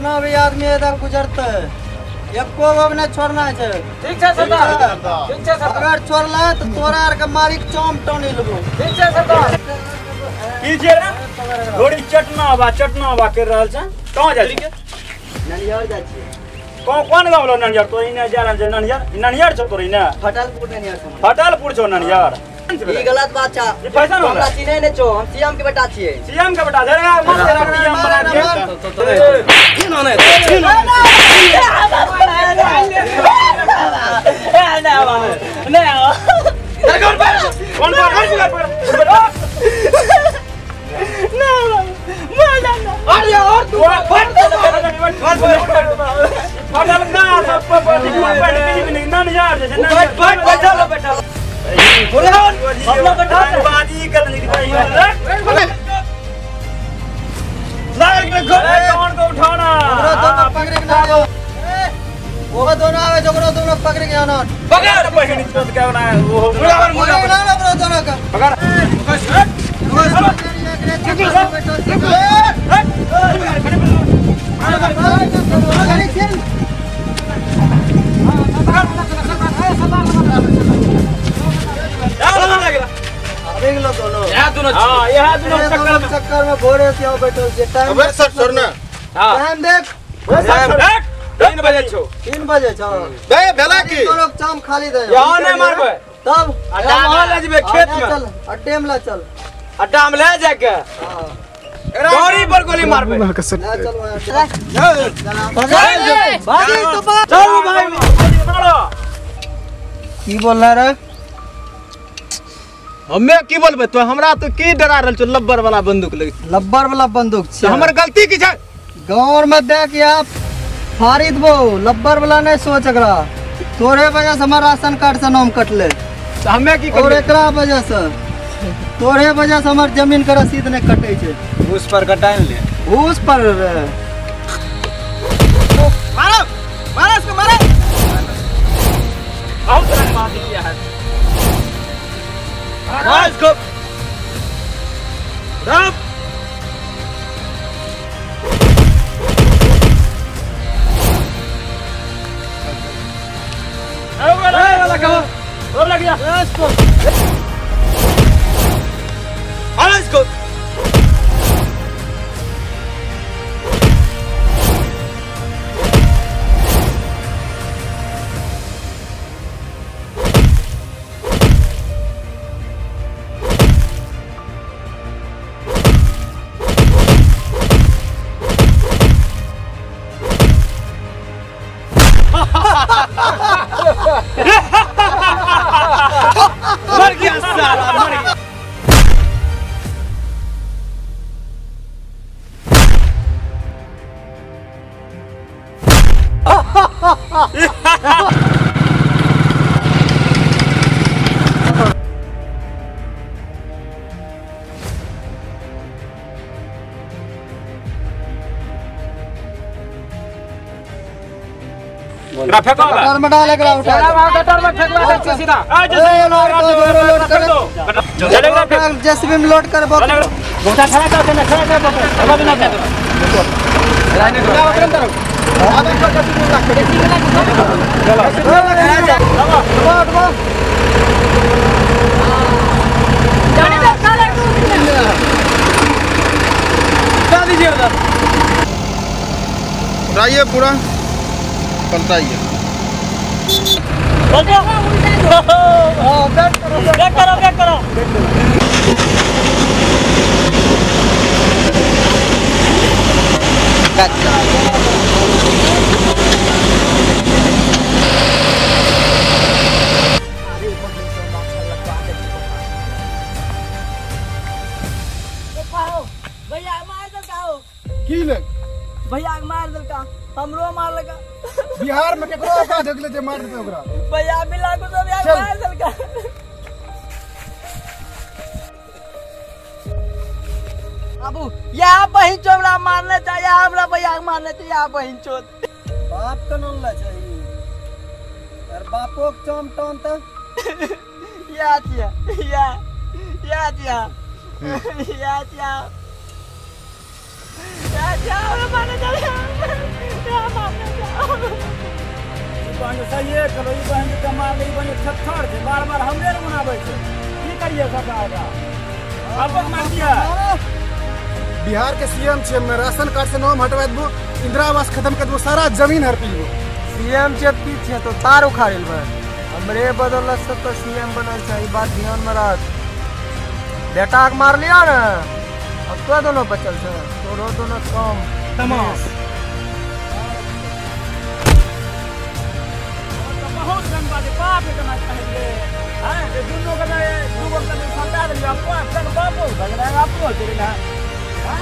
जितना भी आदमी इधर गुजरते है एको गो नहीं छोड़ना है। ठीक है सरदार, ठीक है सरदार। अगर छोड़ला तो तोरा आर के मारी चोम टोनी लेबो। ठीक है सरदार। की जे रे घोड़ी चटना बा कर रहल छ, कहां जाइ छी? ननियर जाइ छी। कौन कोन गांव लो ननियर? तो इने जा रहल छ ननियर, ननियर छ तोर इने? फटलपुर ननियर छ। फटलपुर छौ ननियर? ई गलत बात छ। ई पैसा न हमरा चिन्है नै छौ, हम सीएम के बेटा छियै। सीएम के बेटा रे मार तेरा सीएम बना के की न नै नै कोन पर कोन पर ना अरे और तू फट फटल ना सब पर पर ननियर जे बैठ बैठल बैठल हम लोग बाजी कर नहीं कौन को उठाना? ओकरो दोनों पकड़ के ना आओ। ओकरो दोनों आवे, ओकरो दोनों पकड़ के आना। पकड़ पकड़ चोट के आना वो मुड़ा ओकरो दोनों का पकड़। हां यह दोनों चक्कर में भोरे से आओ बैठल छै। टाइम अबे सर छोड़ना। हां टाइम देख 3 बजे छौ, 3 बजे छौ। बे भेला की दोनों चाम खाली दे। यहां नै मारबै तब अड्डा में ले जेबे, खेत में चल, अड्डे में ला चल, अड्डा में ले जाके हां गाड़ी पर गोली मारबे। ला चल वहां चल भागी तो चल भाई मारो। की बोल रहा रे? हमे की बोलबे तो हमरा तो की डरा रहल छौ? लब्बर वाला बंदूक लगे, लब्बर वाला बंदूक छै। हमर गलती की छै? गौर में देख आप फाड़ी देबो, लब्बर वाला नहीं सोच एकरा। तोरे वजह से हमर राशन कार्ड से नाम कटले। तो हमे की और करबे? एकरा वजह से, तोरे वजह से हमर जमीन के रसीद नहीं कटे छै। उस पर कटाइन ले, उस पर रे। मारो मारो इसको मारो। आओ तेरा मार दिया है। मार इसको। राम वाला कहो रोक लग गया इसको, मारो इसको। मर गया साला, मर गया। गटर में डाल एकरा उठा। गटर में फेंकवा दे छै सीधा। आ ए लोड कर दो, चलेगा फेंक। जेसीबी में लोड कर बॉक्स। गोटा खड़ा कर देना, खड़ा कर बॉक्स। लगा देना लाइन में अंदर आगे पर जेसीबी में रख दे। चलो चलो जाने दे साले को। डाल दीजिए उधर। उठाइए पूरा पलटाइए। हां बैठ करो, बैठ करो, बैठ करो। भैया मार देलका हो। की ले भैया मार देलका, हमरो मारलका। बिहार में केकरो औकात देखले जे मार देते ओकरा। भैया मिला को सब यार मार देलका। बाबू या बहिन चो हमरा मारने चाहिए, हमरा भैया के मारने चाहिए, या बहिन चो बाप के नाम ला चाहिए। अरे बापो के चम टन त या जिया या या जिया या जिया। जा मारने जा मारने जा। बहन सहिए करो, ई बहन के मार ले, ई बहन थत्थर छै, बार बार हमरे ने मनाबै छै। की करिए सरकार ओकरा? बापक मार दिया। बिहार के सीएम छे, मैं राशन कार्ड से नाम हटवा देबो, इंदिरा आवास खत्म कर देबो, सारा जमीन हड़पी लेबो। सीएम छे की छे तो तार उखाड़िल बा, हमरे बदौलत से तो सीएम बनल छै, ई बात ध्यान में रख। बेटा के मार लिया ना, अब तो दोनों बचल छे, तोरो दोनों कम तमाम। बहुत गंदा छै बाप के ना चाहिए। हां ये दोनों का दू गो के सटा देलियो, अपन बापो भगना आपो तेरे ना। हां